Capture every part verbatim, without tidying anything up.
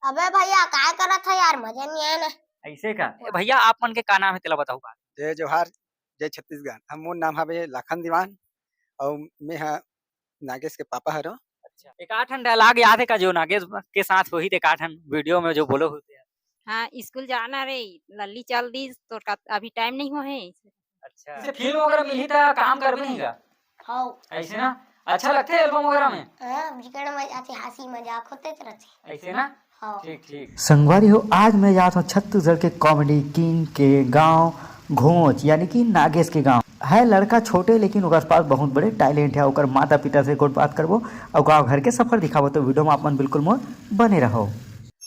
अबे भैया, काय करत है यार, मजा नहीं आया ना। ऐसे का? ए भैया, आप मन के का नाम है, तेला बताओ का? जय जोहार, जय छत्तीसगढ़। हम, मोर नाम हवे लाखन दीवान, अउ मैं ह नागेश के पापा हरो। अच्छा, एक आठ ठन डायलॉग याद है का, जो नागेश के साथ होही, एक आठ ठन वीडियो में जो बोलो होते हैं? हाँ, स्कूल जाना रे, लल्ली चल दी, तोर का अभी टाइम नहीं हुआ है। अच्छा, जैसे फिल्म वगैरह मिली त काम करबे नहीं का? हाँ। ऐसे ना? अच्छा लगथे एल्बम वगैरह में? हाँ, बिकट मजा आथे, हंसी मजाक होते रहथे। ऐसे ना? हाँ। ठीक, ठीक। संगवारी हो, आज मैं जात हूँ छत्तीसगढ़ के कॉमेडी किंग के गांव घोंच, यानी कि नागेश के गांव। है लड़का छोटे, लेकिन ओकर पास बहुत बड़े टैलेंट है। ओकर माता पिता से गोठ बात करबो और गांव घर के सफर दिखाबो, तो वीडियो में आप मन बिल्कुल मोर बने रहो।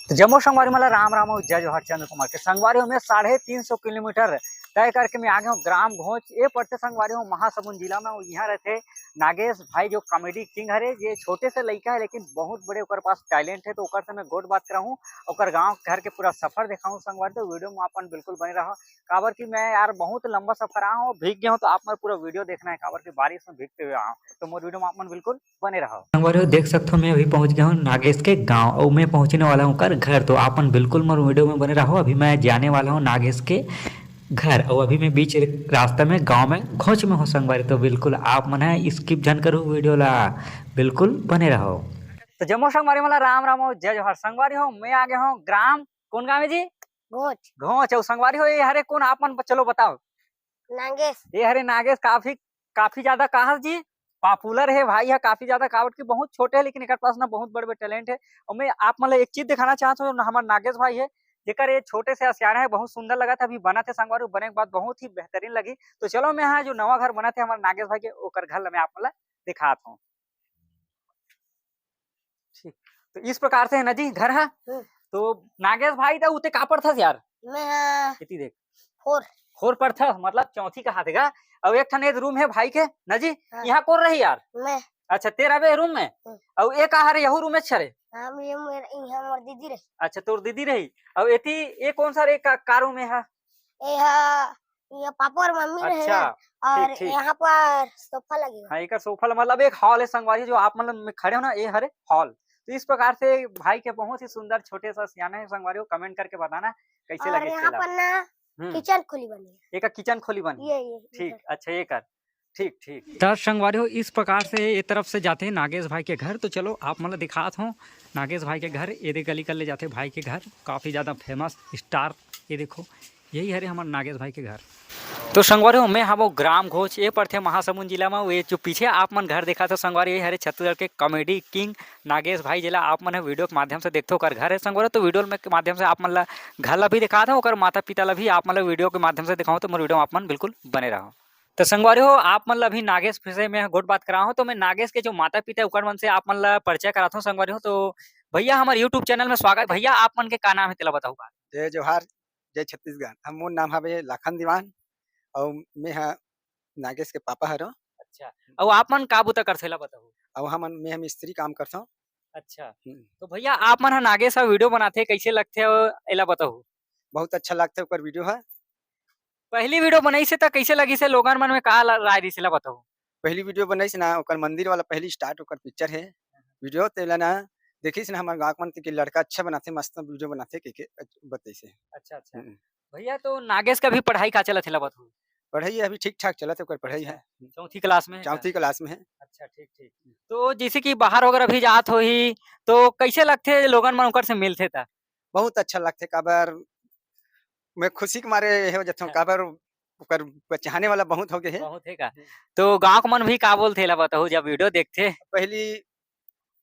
तो जम्मो संगवारी मन ला राम राम और जय जोहार। चंद्र कुमार के संगवारी हो, मैं साढ़े तीन सौ किलोमीटर तय करके मैं आ गया हूँ ग्राम घोंच। ये पड़थे संगवारी हो महासमुंद जिला में। और यहाँ रहथे नागेश भाई, जो कॉमेडी किंग हरे, ये छोटे से लड़का है लेकिन बहुत बड़े ओकर पास टैलेंट है। तो ओकर से मैं गोठ बात कराहूँ, ओकर गाँव घर के पूरा सफर देखाहूँ संगवारी। तो वीडियो में आप मन बिल्कुल बने रहो, काबर कि मैं यार बहुत लंबा सफर आया हूँ, भीग गया हूँ, तो आप मन पूरा वीडियो देखना है, काबर कि बारिश में भीगते हुए आया हूँ। तो मोर वीडियो में आप मन बिल्कुल बने रहो। संगवारी हो, देख सकथो, मैं अभी पहुंच गया हूँ नागेश के गांव और मैं पहुंचने वाला हूँ ओकर घर। तो आप मन बिल्कुल मोर वीडियो में बने रहो। अभी मैं जाने वाला हूँ नागेश के घर और अभी मैं बीच रास्ता में गांव में घोंच में हूँ संगवारी। तो बिल्कुल आप मन है स्किप झन करो वीडियो ला, बिल्कुल बने रहो। तो जम्मो संगवारी मन ला राम राम और जय जोहार। संगवारी हो, मैं आ गया हूँ ग्राम, कौन गाँव है जी? घोंच। घोंच। और संगवारी हो, ये हरे कौन, आप मन चलो बताओ। नागेश। ये हरे नागेश, काफी, काफी ज्यादा कहा जी पॉपुलर है भाई है, काफी ज्यादा, काबर कि बहुत छोटे है लेकिन एकर पास ना बहुत बड़े बड़े टैलेंट है। और मैं आप मन ला एक चीज दिखाना चाहत हूँ, जो हमार नागेश भाई है, जेकर ये छोटे से आशियाना है, बहुत सुंदर लगत है, अभी बनत है संगवारी, बने के बाद बहुत ही बेहतरीन लगी। तो चलो मैं यहाँ जो नवा घर बनत है हमारे नागेश भाई के, ओकर घर ला मैं आप मन ला दिखात हूँ। ठीक, तो इस प्रकार से है ना जी घर है। हम्म। तो नागेश भाई, तो उते का पढ़थस यार? मैं, हाँ, कितनी देख? Four। Four पढ़थस, मतलब चौथी कहा थे का? और एक ठन रूम है भाई के ना जी। हाँ। यहाँ कौन रही यार? मैं। अच्छा, तेरा भी रूम में? हम्म। और एक कहा रे, यहू रूम में छे रे? हाँ, ये मेरा, यहाँ मोर दीदी रही। अच्छा, तोर दीदी रही। और एती, ये कौन सा रे का, का रूम है? ये हा, ये पापा और मम्मी रहे अच्छा, ना, और ठीक, ठीक। यहाँ पर सोफा लगे हुए। हाँ, एकर सोफा ल-, मतलब एक हॉल है संगवारी, जो आप मतलब में खड़े हो ना, ये हरे हॉल। तो इस प्रकार से भाई के बहुत ही सुंदर छोटे सा सियाना है संगवारी हो, कमेंट करके बताना कैसे और लगे यहाँ इसके पर ना हम्म। किचन खोली बनी है। एक किचन खोली बनी। ये, ये, ठीक, इधर। अच्छा, ये कर। ठीक, ठीक। त संगवारी हो, इस प्रकार से ये तरफ से जाते हैं नागेश भाई के घर। तो चलो आप मतलब दिखात हो नागेश भाई के घर। ये दे गली कर ले जाते भाई के घर, काफ़ी ज़्यादा फेमस स्टार। ये देखो, यही हरे हमारे नागेश भाई के घर। तो संगवारी हो, मैं हवो ग्राम घोंच, ये पड़थे महासमुंद जिला में। ये जो पीछे आप मन घर देखा था संगवारी, ये हरे छत्तीसगढ़ के कॉमेडी किंग नागेश भाई, जेला आप मन ह वीडियो के माध्यम से देखथो, ओकर घर है संगवारी। तो वीडियो में के माध्यम से आप मन ला घर ला भी दिखात हूँ, ओकर माता पिता ला भी आप मन ला वीडियो के माध्यम से दिखाऊँ। तो मोर वीडियो में आप मन बिल्कुल बने रहो। तो संगवारी हो, आप मन ला अभी नागेश विषय में गोठ बात कराहूँ। तो मैं नागेश के जो माता पिता है, ओकर मन से आप मन ला परिचय करात हूँ संगवारी हो। तो भैया, हमारे YouTube चैनल में स्वागत। भैया, आप मन के का नाम है, तेला बताओ का? जय जोहार, जय छत्तीसगढ़। हम, मोर नाम हवे लाखन दीवान, अउ मैं ह नागेश के पापा हरो। अच्छा, अउ आप मन का बुता करथे, ला बताओ? अउ हमन, मैं ह मिस्त्री काम करथों। अच्छा, हम्म। तो भैया, आप मन ह नागेश ह वीडियो बनाथे, कैसे लगथे, अउ एला बताओ? बहुत अच्छा लगथे ओकर वीडियो ह। पहली वीडियो बनाइस हे त कैसे लगिस हे, लोगन मन में का ला-, राय रिहिस हे, ला बताओ? पहली वीडियो बनाइस ना, ओकर मंदिर वाला पहली स्टार्ट ओकर पिक्चर हे वीडियो, तेला ना देखिस ना हमर गाँव के मन के कि लड़का अच्छा बनाथे, मस्त वीडियो बनाथे, के, के बतइस हे। अच्छा, अच्छा। हम्म। भैया, तो नागेश का भी पढ़ाई का चलत हे, ला बताओ? पढ़ाई अभी ठीक ठाक चलत हे, ओकर पढ़ाई अच्छा, है। चौथी क्लास में है चौथी का? क्लास में है। अच्छा, ठीक, ठीक। तो जैसे कि बाहर वगैरह भी जात होही, तो कैसे लगथे लोगन मन ओकर से मिलथे त? बहुत अच्छा लगथे, काबर मैं खुशी के मारे ये हो जाथों, हाँ। काबर ओकर चाहने वाला बहुत हो गए हे। बहुत हे का? हम्म। तो गाँव के मन भी का बोलथे, ला बताओ, जब वीडियो देखथे? पहली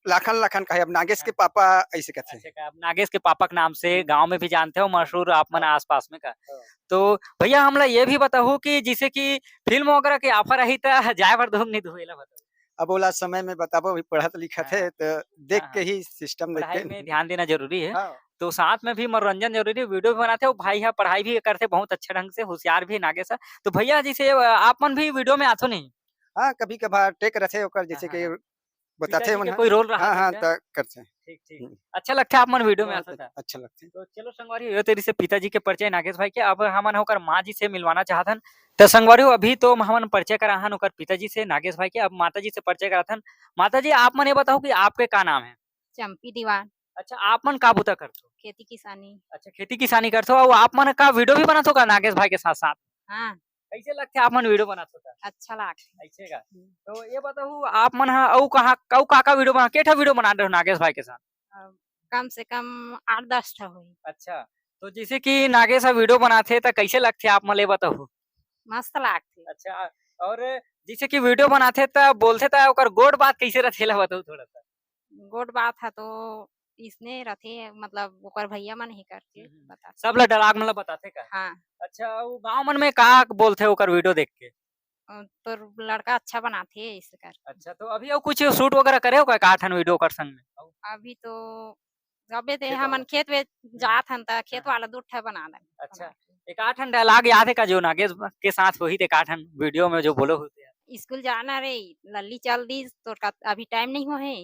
लाखन लाखन कहे, अब नागेश के हाँ। पापा ऐसे कहथे। अच्छा, का अब नागेश के पापा के नाम से हम्म। गाँव में भी जानथे हो, मशहूर आप मन हाँ। आसपास में का। हाँ। तो भैया, हमला ये भी बताओ कि जैसे कि फिल्म वगैरह के offer आही त जाए बर दुहू नहीं दुहू, ला बताओ? अब ओला समय में बताबो, अभी पढ़त लिखत हे, हाँ। त देख हाँ, के हाँ। ही सिस्टम देख पढ़ाई के। में ध्यान देना जरूरी है। हाँ। तो साथ में भी मनोरंजन जरूरी है, वीडियो भी बनाथे, अउ भाई ह पढ़ाई भी करथे बहुत अच्छा ढंग से, होशियार भी हे नागेश ह। तो भैया, जैसे, अ, आप मन भी वीडियो में आथो नहीं? हाँ, कभी कभार टेक रथे ओकर, हाँ, जैसे हाँ, कि हाँ। बताथे पिताजी मन के ह। कोई रोल रहा हाँ, हाँ, क्या? त करथे। ठीक, ठीक। हम्म। अच्छा लगथे आप मन वीडियो में बहुत आथो त? अच्छा लगथे। तो चलो संगवारी, ये तरी से पिताजी के परिचय नागेश भाई के। अब हमन ओकर माँ जी से मिलवाना चाहत हन। त संगवारी, अभी तो हमन परिचय करा हन ओकर पिताजी से, नागेश भाई के। अब माता जी से परिचय कराथन। माता जी, आप मन ये बताओ कि आपके का नाम है? चंपी दीवान। अच्छा, आप मन का बुता करथो? खेती किसानी। अच्छा, खेती किसानी करथो, अउ आप मन का वीडियो भी बनाथो का नागेश भाई के साथ साथ? हाँ। कैसे लगथे आप मन वीडियो बनाथो का? अच्छा लागथे। ऐसे का? हम्म। तो ये बताओ, आप मन हा अउ कहाँ, अउ का का वीडियो बना, के ठा वीडियो बना रहे हो नागेश भाई के साथ? अ, कम से कम आठ दस ठा होही। अच्छा, तो जैसे कि नागेश हा वीडियो बनाथे त कैसे लगथे आप मन, ये बताओ। मस्त लागथे। अच्छा, और जैसे कि वीडियो बनाथे त बोलथे त ओकर गोठ बात कैसे रथे, ला बताओ थोड़ा सा। गोठ बात हा तो इसने रथे, मतलब ओकर भैया मन ही करके हम्म, हम्म। बताथे। सब ला dialogue मतलब बताथे का? हाँ। अच्छा, वो गाँव मन में का बोलथे ओकर वीडियो देख के? अ, तोर लड़का अच्छा बनाथे, इसे कर। अच्छा, तो अभी अउ कुछ shoot वगैरह करे हो का, का ठन वीडियो कर संग में? अभी तो अबे ते खेत हमन वाला। खेत में हम्म। जात हन त खेत हाँ, हाँ। वाला दू ठा बना देंगे, अच्छा, बना के। एक आठ ठन dialogue याद है का, जो नागेश के साथ होही, एक आठ ठन वीडियो में जो बोलो होते हैं? स्कूल जाना रे, लल्ली चल दी, तोर का अभी टाइम नहीं हुआ है।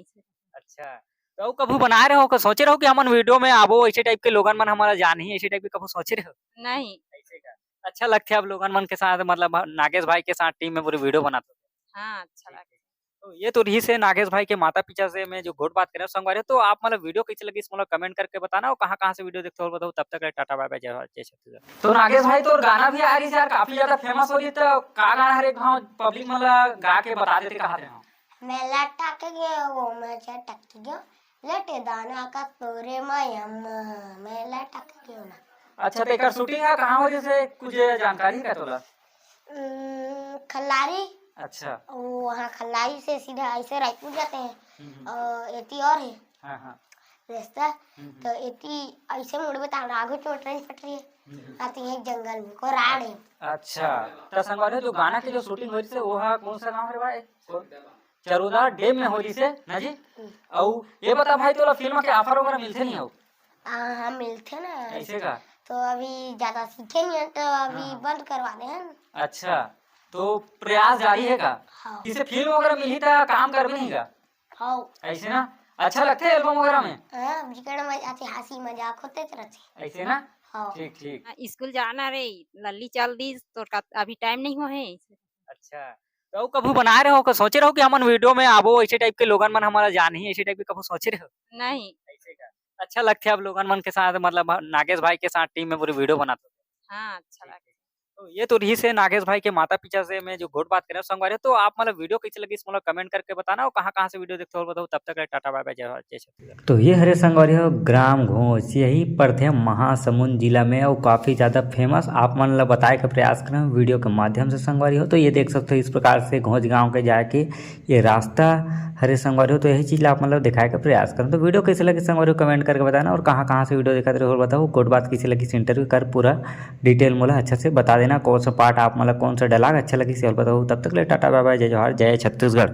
अच्छा, तो अउ कभू बनाए रहो, को सोचे रहो कि हमन वीडियो में आबो, ऐसे टाइप के लोगन मन हमारा जानही, ऐसे टाइप के कभू सोचे रहो? नहीं। ऐसे का? अच्छा लगथे आप लोगन मन के साथ, मतलब नागेश भाई के साथ टीम में पूरी वीडियो बनाते हो? हाँ, अच्छा ठीक, लगथे। ठीक। तो ये तो रही से नागेश भाई के माता पिता से मैं जो गोठ बात करे संगवारी हो, तो आप मतलब वीडियो कैसे लगी, मोला कमेंट करके बताना, और कहाँ कहाँ से वीडियो देखते हो बताओ। तब तक के टाटा बाय बाय, जय भारत, जय छत्तीसगढ़। तो नागेश भाई, तोर गाना भी आ रही यार, काफी ज्यादा फेमस हो रही, तो का गाना हरे, एक घाव पब्लिक मन ला गा के बता देते, कहा रहे हो? मेला टाके गयो, वो मैं से टक गयो, लेटे दाना का तोरे मायम, मेला टाके गयो ना। अच्छा, तो एकर शूटिंग है कहाँ हो, जैसे कुछ जानकारी है तोला? उम, खल्लारी। अच्छा। वो वहाँ खल्लारी से सीधा ऐसे रायपुर जाते हैं। हम्म, हम्म। और एती और है हाँ, हाँ। रास्ता। हम्म, हम्म। तो एती ऐसे मुड़बे ताल आगू चोट रही पट रही है। हम्म, हम्म। आते हैं जंगल में, कोराड़ है। अच्छा, तो संगवारी हो, जो गाना के जो शूटिंग हो रही है, वो हा कौन सा गाँव रे भाई? कौन? चरोदा डैम में हो रही से ना जी। हम्म। अउ ये बता भाई, तोला फिल्म के ऑफर वगैरह मिलथे नहीं हो? हाँ, हाँ, मिलथे ना। ऐसे का? तो अभी ज्यादा सीखे नहीं है, तो अभी हाँ, हाँ। बंद करवा दे हैं। अच्छा, तो प्रयास जारी है का? हाँ। किसे फिल्म वगैरह मिली त काम करबे नहीं का? हाँ। ऐसे ना? अच्छा लगथे एल्बम वगैरह में? हाँ, बिकट मजा आथे, हंसी मजाक होते रहथे। ऐसे ना? हाँ। ठीक, ठीक। हाँ, स्कूल जाना रे, लल्ली चल दी, तोर का अभी टाइम नहीं हुआ है। अच्छा, तो अउ कभू बनाए रहो, को सोचे रहो कि हमन वीडियो में आबो, ऐसे टाइप के लोगन मन हमारा जानही, ऐसे टाइप के कभू सोचे रहो? नहीं। ऐसे का? अच्छा लगथे आप लोगन मन के साथ, मतलब नागेश भाई के साथ टीम में पूरी वीडियो बनाते हो? हाँ, अच्छा ठीक, लगथे। ठीक। तो ये तो रही से नागेश भाई के माता पिता से मैं जो गोठ बात करे संगवारी हो, तो आप मतलब वीडियो कैसे लगी, मोला कमेंट करके बताना, और कहाँ कहाँ से वीडियो देखते हो बताओ। तब तक के टाटा बाय बाय, जय भारत, जय छत्तीसगढ़। तो ये हरे संगवारी हो ग्राम घोंच, यही पड़थे महासमुंद जिला में, और काफी ज्यादा फेमस। आप मन ला बताए के प्रयास करम वीडियो के माध्यम से संगवारी हो। तो ये देख सकते हो, इस प्रकार से घोंच गांव के जाए के ये रास्ता हरे संगवारी हो। तो यही चीज ला आप मन ला दिखाए के प्रयास करम। तो वीडियो कैसे लगे संगवारी हो, कमेंट करके बताना, और कहाँ कहाँ से वीडियो देखत रहे हो बताओ। गोठ बात कैसे लगी, इंटरव्यू कर पूरा डिटेल मोला अच्छा से बता देना, कौन सा पार्ट आप मन ला कौन सा dialogue अच्छा लगी, से बताओ। तब तक ले टाटा बाय बाय, जय जोहार, जय छत्तीसगढ़।